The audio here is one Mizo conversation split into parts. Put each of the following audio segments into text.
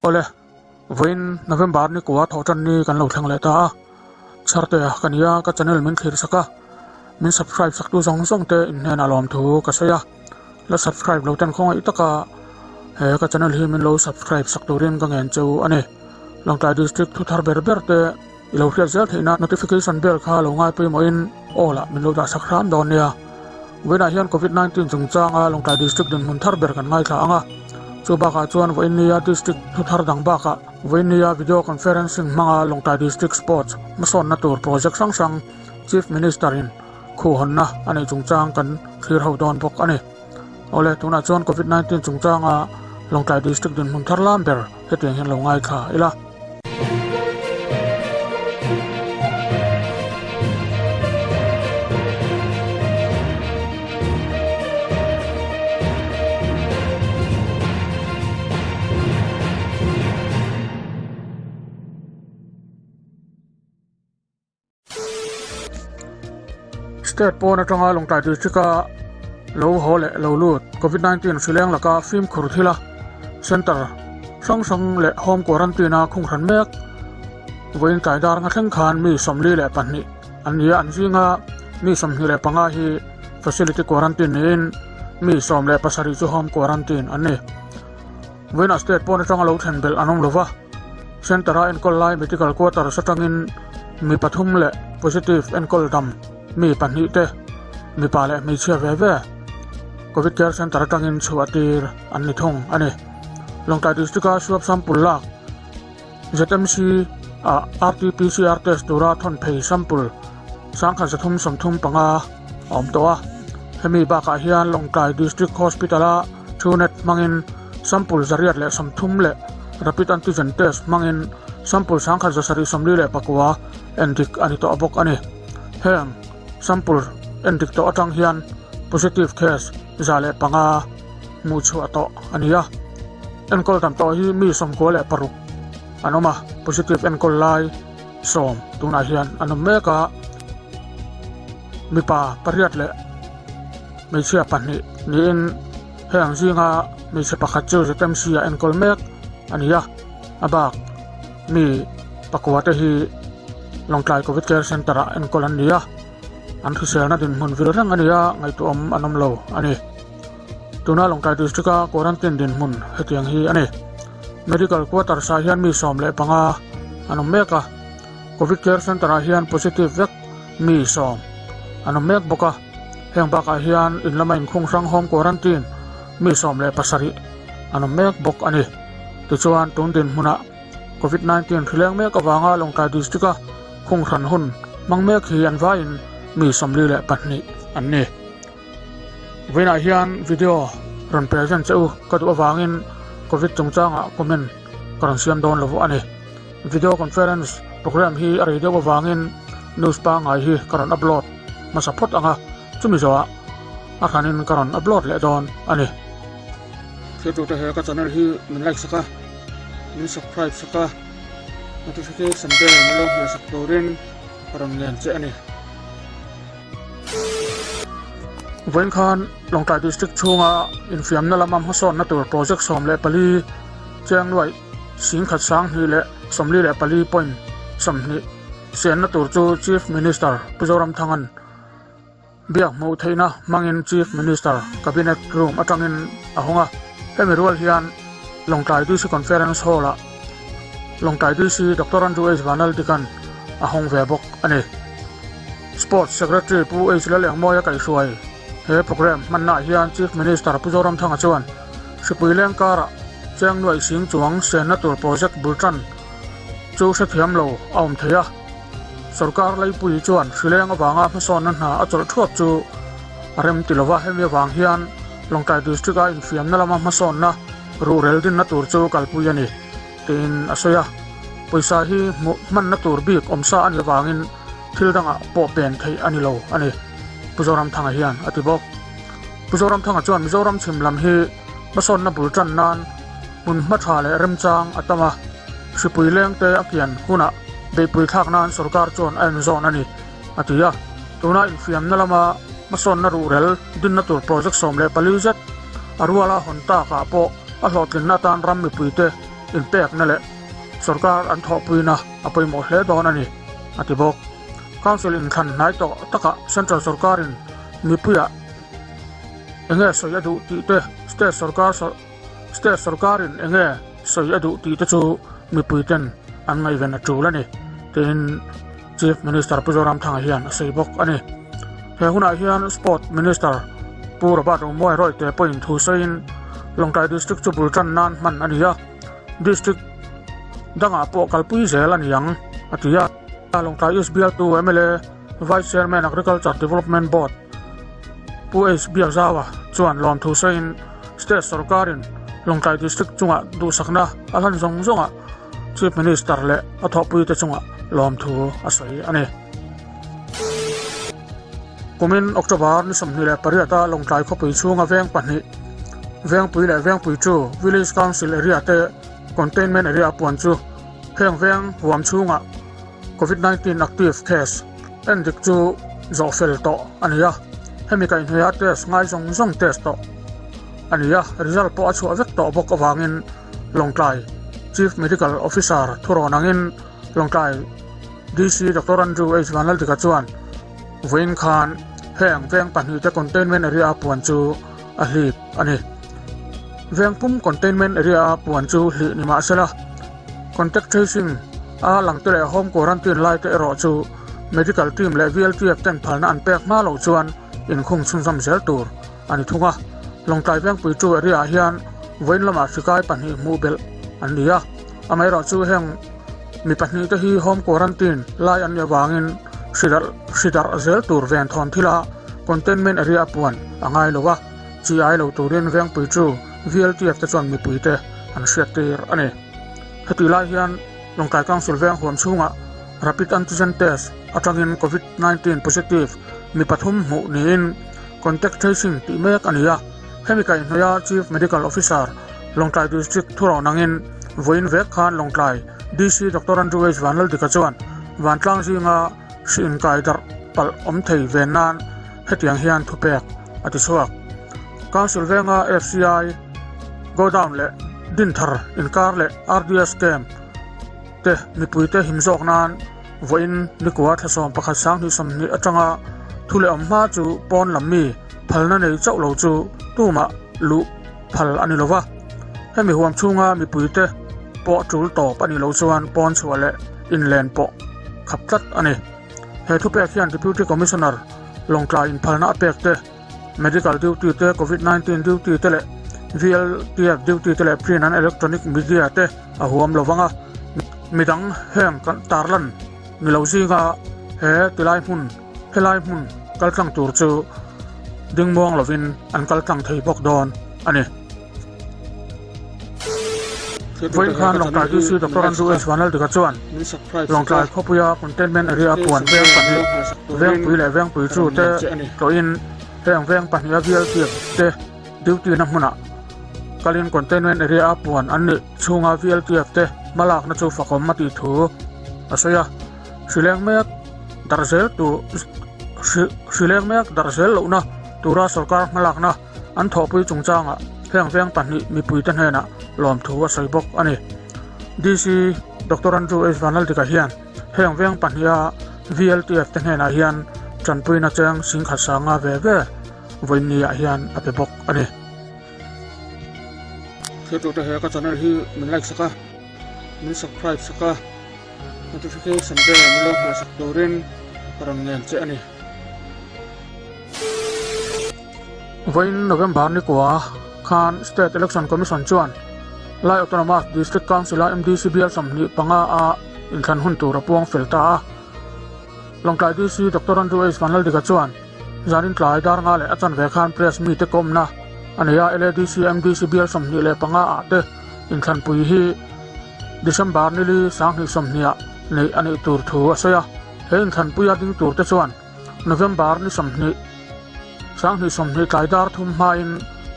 Awle, vawiin November ni kua thawh tan ni kan lo thleng leh ta a, Chhartea ka nia ka channel min thlir sak a, min subscribe sak tu zawng zawng te in hnenah lawmthu ka sawi a, la subscribe lo ten khawngaih taka he ka channel hi min lo subscribe sak turin ka ngen cheu a ni. Lawngtlai District thu thar ber ber te i lo hriat zel theihna notification bell kha lo ngai pawimawhin aw lah min lo dah sak hram dawn nia. Vawiinah hian Covid 19 chungchanga Lawngtlai District dinhmun thar ber kan ngaithla ang a, chu bakah chuan vawiinnia District thu thar dang bakah vawiinnia video conferencing hmanga Lawngtlai District Sports hmasawnna tur project hrang hrang Chief Minister in khuhhawnna a neih chungchang kan thlir ho dawn bawk a ni. Awle, tunah chuan Covid 19 chungchanga Lawngtlai District dinhmun thar lam ber hetiang hian lo ngaithla ila. State pawn atanga Lawngtlai District-a lo haw leh lo lut Covid-19 hri leng laka fimkhur thila Centre hrang hrang leh Home Quarantine-a khung hran mek vawiin tlai dar nga thleng khan mi 42 an ni a, an zinga mi 25 hi Facility Quarantine niin mi 17 chu Home Quarantine an ni. Vawiinah State pawn atanga lo thlen belh an awm lova, Centre-a enkawl lai Medical Quarters atangin mi pathum leh positive enkawl dam mi pahnih te, mipa leh hmeichhia ve ve, Covid Care Centre atangin chhuah tir an ni thung a ni. Lawngtlai District-a swab sample lak ZMC ah RT-PCR test tura thawn phei sample 1335 a awm tawh a. Hemi bakah hian Lawngtlai District Hospital-a Truenat hmangin sample 130 leh Rapid Antigen Test hmangin sample 1749 endik a ni tawh bawk a ni. Heng sample endik tawh atang hian positive case 105 hmuh chhuah tawh a ni a. Enkawl tam tawh hi mi 96 an awm a, positive enkawl lai sawm tunah hian an awm mek a, mipa pariat leh hmeichhia pahnih niin heng zinga hmeichhe pakhat chu ZMC ah enkawl mek a ni a, a bak mi pakua te hi Lawngtlai Covid Care Centre ah enkawl an ni a, an hriselna dinhmun vil reng a ni a, ngaihtuahawm an awm lo a ni. Tuna Lawngtlai District-a quarantine dinhmun hetiang hi a ni. Medical quarters-ah hian mi 15 an awm mek a, Covid Care Centre-ah hian positive vek mi sawm an awm mek bawk a. Heng bakah hian in lama inkhung hrang home quarantine mi 17 an awm mek bawk a ni. Tichuan, tun dinhmunah Covid 19 hri leng mek avanga Lawngtlai District-a khung hran hun hmang mek hi an vaiin mi 42 an ni. Vawiinah hian video rawn present che u ka duh avangin Covid chungchangah comment ka rawn siam dawn lo a ni. Video conference program hi a rei deuh avangin news pangngai hi ka rawn upload hmasa phawt ang a, chumi zawhah a hranin ka rawn upload leh dawn a ni. Thiltute he ka channel hi min like sak a, min subscribe sak a, notification bell min lo hmeh sak turin ka rawn ngen che a ni. Vawiin khan Lawngtlai District chhunga infiamna lama hmasawnna tur project 14 chiang nuaih singkhat sanghnih leh 44 point 20 sianna tur chu Chief Minister Pu Zoramthanga'n biak hmuh theihna hmangin Chief Minister Cabinet Room atangin a hawng a. Hemi rual hian Lawngtlai DC Conference Hall-ah Lawngtlai DC Doctor Andrew H Vanlaldikan a hawng ve bawk a ni. Sports Secretary Pu H Lalengmawia kaihhruai he programme hmannaah hian Chief Minister Pu Zoramthanga chuan hripui leng karah cheng nuaih sing chuang senna tur project bul tan chu hrethiam lo a awm thei a. Sorkar leipui chuan hrileng avanga hmasawnna hna a chawlh thuap chu a rem ti lova, hemi avang hian Lawngtlai District-a infiamna lama hmasawnna ruhrel dinna tur chu kalpui a ni tiin a sawi a. Pawisa hi hmuh hmanna tur bik awmsa a nih avangin thil dangah pawh pen theih a ni lo a ni, Pu Zoramthanga hian a ti bawk. Pu Zoramthanga chuan Mizoram chhim lam hi hmasawnna bul tan nan hmun hma tha leh remchang a tam a, hripui lengte a kian hunah beihpui thlak nan sorkar chuan a enzawn a ni, a ti a. Tuna infiamna lama hmasawnna ruhrel dinna tur project 14 zet a ruala hawn takah pawh a hlawhtlinna atan ram mipuite. inpekna leh sorkar an thawhpuina a pawimawh hle dawn a ni, a ti bawk. Council inthlan hnai tawh takah Central sorkarin mipuiah enge sawi a duh tih te, State sorkar State sorkarin enge sawi a duh tih te chu mipuiten an ngaihven a tul a ni, tiin Chief Minister Pu Zoramthanga hian a sawi bawk a ni. He hunah hian Sport Minister Pu Robert Romuai Rawite pawhin thu sawiin Lawngtlai District chu bul tan nan hman a ni a, District dangah pawh kalpui zel a ni ang, a ti a. Lawngtlai East bialtu mla Vice Chairman Agriculture Development Board Pu H Biakzaua chuan lawmthu sawiin State sorkarin Lawngtlai District chungah duhsakna a hlan zawng zawngah Chief Minister leh a thawhpuite chungah lawmthu a sawi a ni. Kumin October ni 28 a Lawngtlai khawpui chhunga veng pahnih, Vengpui leh Vengpui chu Village Council area te Containment area puan chu heng veng huam chhungah Covid 19 active case en dik chu zawh fel tawh a ni a, hemi kaihhnuaia test ngai zawng zawng test tawh a ni a, result pawh a chhuah vek tawh bawk avangin Lawngtlai Chief Medical Officer thurawn angin Lawngtlai DC Doctor Andrew H Vanlaldika chuan vawiin khan heng veng pahnihte containment area a puan chu a hlip a ni. Veng pum containment area a puan chu hlih ni mahsela contact tracing a langte leh home quarantine lai te erawh chu medical team leh VLTF ten phalna an pek hma loh chuan inkhung chhunzawm zel tur a ni thung a. Lawngtlai Vengpui chu area ah hian vawiin lamah hrikai pahnih hmuh belh an ni a, amaherawhchu heng mi pahnih te hi home quarantine lai an nih avangin hri darh zel tur ven thawn thila containment area a puan a ngai lo a, chi ai lo turin Vengpui chu VLTF te chuan mipui te an hriat tir a ni. Hetih lai hian Lawngtlai Council veng huam chhungah Rapid Antigen Test atangin Covid 19 positive mi pathum hmuh niin contact tracing tih mek a ni a, hemi kaihhnawih a Chief Medical Officer Lawngtlai District thurawn angin vawiin vek khan Lawngtlai DC Doctor Andrew H Vanlaldika chuan vantlang zinga hri inkai darh palh awm thei ven nan hetiang hian thupek a ti chhuak. Council venga FCI Godown leh Dinthar inkar leh RDS Camp te mipuite him zawk nan vawiin nikua thlasawm pakhat 20 20 atanga thu leh awm hma chu pawn lam mi phalna nei chauh lo chu tumah luh phal a ni lova. Hemi huam chhunga mipuite pawh tul tawp a nih loh chuan pawn chhuah leh inlen pawh khap tlat a ni. He thupek hian Deputy Commissioner Lawngtlai inphalna a pek te, Medical duty te, Covid 19 duty te leh VLTF duty te leh print and electronic media te a huam lo vang a, midang heng kan tarlan ni lo zinga he tilai hmun helai hmun kaltlang tur chu dingmuang lovin an kaltlang thei bawk dawn a ni. Vawiin khan Lawngtlai DC Doctor Andrew H Vanlaldika chuan Lawngtlai khawpuia containment area a puan veng pahnih, Vengpui leh Vengpui chu te tlawhin heng veng pahniha bial team te duty na hmunah kalin containment area a puan an nih chhunga VLTF te hmalakna chu fakawm a tih thu a sawi a. Hrileng mek darh zel tu hrileng mek darh zel lohna tura sorkar hmalakna An thawhpui chungchangah heng veng pahnih mipuite hnenah lawmthu a sawi bawk a ni. DC Doctor Andrew H Vanlaldika hian heng veng pahniha VLTF te hnenah hian tanpuina cheng singkhat sanga ve ve vawiinniah hian a pe bawk a ni. Thiltute he ka channel hi min like sak a, min subscribe sak a, notification bell min lo hmuh sak turin ka rawn ngen che a ni. Vawiin November ni kua khan State Election Commission chuan Lai Autonomous District Council-a MDC bial 25 a inthlan hun tur a puang fel ta a. Lawngtlai DC Doctor Andrew H Vanlaldika chuan zanin tlai dar nga leh a chanve khan press mite kawmna a nei a, LADC MDC bial 25 ah te inthlanpui hi December nili 2020 ah neih a nih tur thu a sawi a. He inthlanpuia ding tur te chuan November ni 20, 2020 tlai dar thum hmain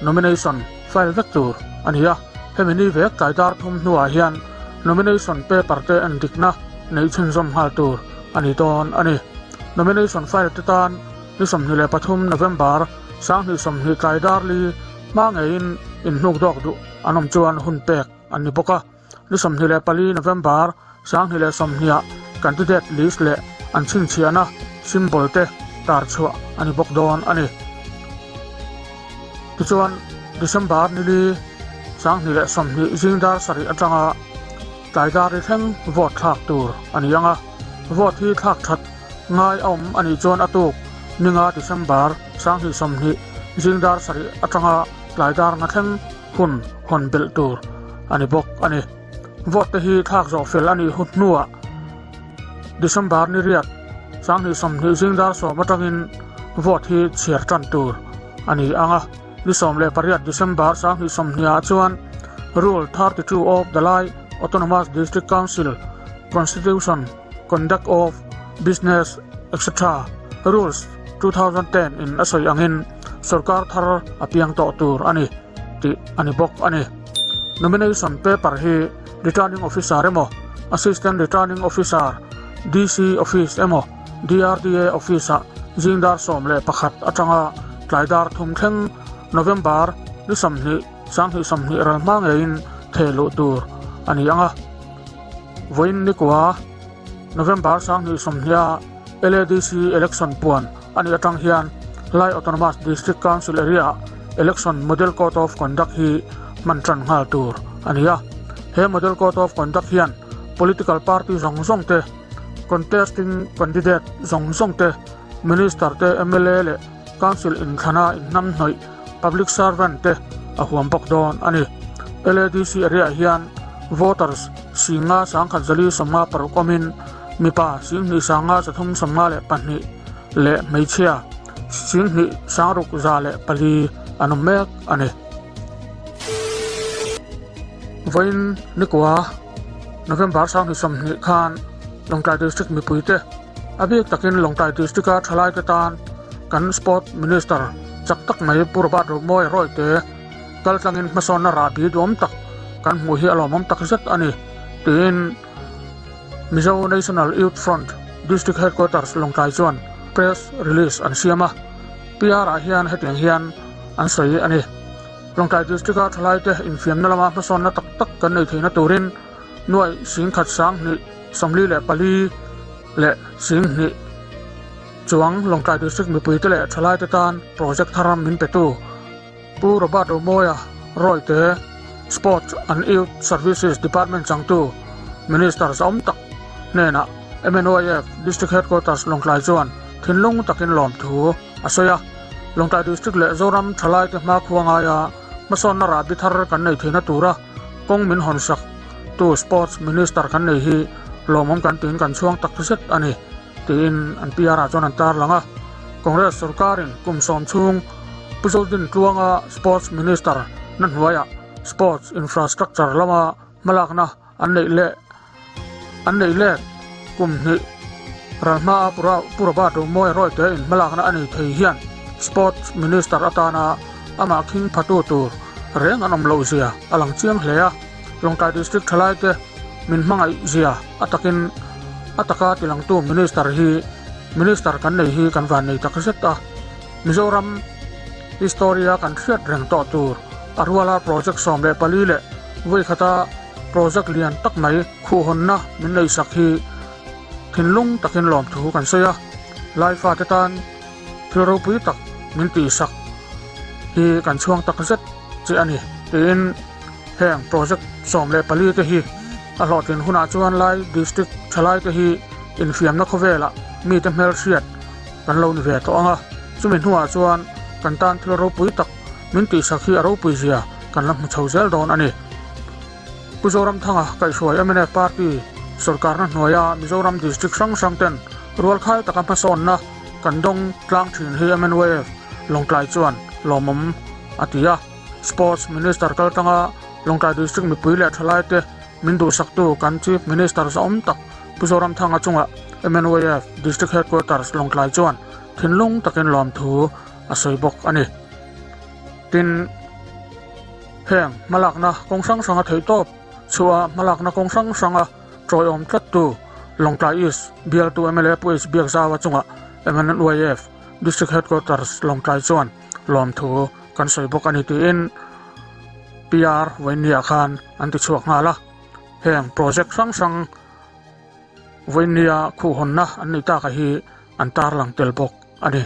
nomination file vek tur a ni a, hemi ni vek tlai dar thum hnuah hian nomination paper te en dikna neih chhunzawm nghal tur a ni dawn a ni. Nomination file te tan ni 23 November 2020 tlai dar li hma ngeiin inhnuk dawk duh an awm chuan hun pek an ni bawk a. Ni 24 November 2020 ah candidate list leh an chhinchhiahna symbol te tar chhuah a ni bawk dawn a ni. Tichuan, December nili 2020 zing dar sarih atanga tlai dar ri thleng vote thlak tur a ni ang a, vote hi thlak that ngai a awm a nih chuan a tuk ninga December 2020 zing dar sarih atanga tlai dar nga thleng hun hawn belh tur a ni bawk a ni. Vote te hi thlak zawh fel a nih hun hnuah December ni riat 2020 zing dar sawm atangin vote hi chhiar tan tur a ni ang a. Ni 18 December 2020 ah chuan Rule 32 of the Lai Autonomous District Council Constitution Conduct of Business etc. Rules 2010 in a sawi angin sorkar thar a piang tawh tur a ni tih a ni bawk a ni. Nomination paper hi Returning Officer emaw, Assistant Returning Officer, DC Office emaw, DRDA Office-ah zing dar 11 atanga tlai dar thum thleng November ni 20, 2020 ral hma ngeiin theh luh tur a ni ang a. Vawiin nikua November 2020-a LADC election puan a nih atang hian Lai Autonomous District Council area-ah Election Model Code of Conduct hi hman tan nghal tur a ni a. He Model Code of Conduct hian political party zawng zawng te, contesting candidate zawng zawng te, Minister te, mla leh Council inthlana inhnamhnawih public servant te a huam bawk dawn a ni. LADC area hian voters 50 1156 awmin mipa 2354 leh hmeichhia 2604 an awm mek a ni. Vawiin nikua November 2020 khan Lawngtlai District mipuite A bik takin Lawngtlai District-a thalaite tan kan Sport Minister chak tak mai Pu Robert Romawi Rawite kaltlangin hmasawnna rahbi duam tak kan hmuh hi a lawmawm tak zet a ni, tiin Mizo National Youth Front District Headquarters Lawngtlai chuan press release an siam a, PR-ah hian hetiang hian an sawi a ni. Lawngtlai District-a thalaite infiamna lama hmasawnna tak tak kan nei theihna turin nuaih 10,000 sang 44 leh 20 chuang Lawngtlai District mipuite leh thalaite tan project thar min petu Pu Robert Romawia Rawite Sports and Youth Services Department changtu Minister zahawm tak hnenah MNYF District Headquarters Lawngtlai chuan thinlung takin lawmthu a sawi a. Lawngtlai District leh Zoram thalaite hmakhua ngaia hmasawnna rahbi thar kan nei theihna tura kawng min hawnsak tu Sports Minister kan nei hi lawmawm kan tiin kan chhuang tak zet a ni, tiin an PR ah chuan an tarlang a. Congress sorkarin kum sawm chhung Pu Zodin Tluanga Sports Minister na hnuaiah Sports Infrastructure lama hmalakna an neih leh an neih let kum hnih ral hmaa Pu Robert Romawi Rawite in hmalakna a nei thei hian Sports Minister atana amah khing phatu tur reng an awm loh zia a lang chiang hle a. Lawngtlai District thalaite min hmangaih zia a takin a taka tilangtu Minister hi Minister kan nei hi kan van nei tak zet a. Mizoram history a kan hriat reng tawh tur a ruala project 14 leh vawi khata project lian tak mai khuhhawnna min neihsak hi thinlung takin lawmthu kan sawi a. Laifate tan thil ropui tak min tihsak hi kan chhuang tak zet che a ni tiin heng project 14 te hi a hlawhtlin hunah chuan Lai District thalai te hi infiamna khawvelah mite hmelhriat kan lo ni ve tawh ang a, chumi hnuah chuan kan tan thil ropui tak min tihsak hi a ropui zia kan la hmu chho zel dawn a ni. Pu Zoramthanga kaihhruai mnf party sorkarna hnuaia Mizoram district hrang hrang ten rualkhai taka hmasawnna kan dawng tlang thin hi MNYF Lawngtlai chuan lawmawm a ti a. Sports Minister kaltanga Lawngtlai District mipui leh thalaite min duhsaktu kan Chief Minister zahawm tak Pu Zoramthanga chungah MNYF District Headquarters Lawngtlai chuan thinlung takin lawmthu a sawi bawk a ni. Tin, heng hmalakna kawng hrang hranga theihtawp chhuah hmalakna kawng hrang hranga tawiawm tlattu Lawngtlai East bialtu mla Pu H Biakzaua chungah MNYF District Headquarters Lawngtlai chuan lawmthu kan sawi bawk a ni tiin PR Vawinia khan an ti chhuak nghal a. Heng project hrang hrang vawinia khuhhawnna an nei taka hi an tarlang tel bawk a ni.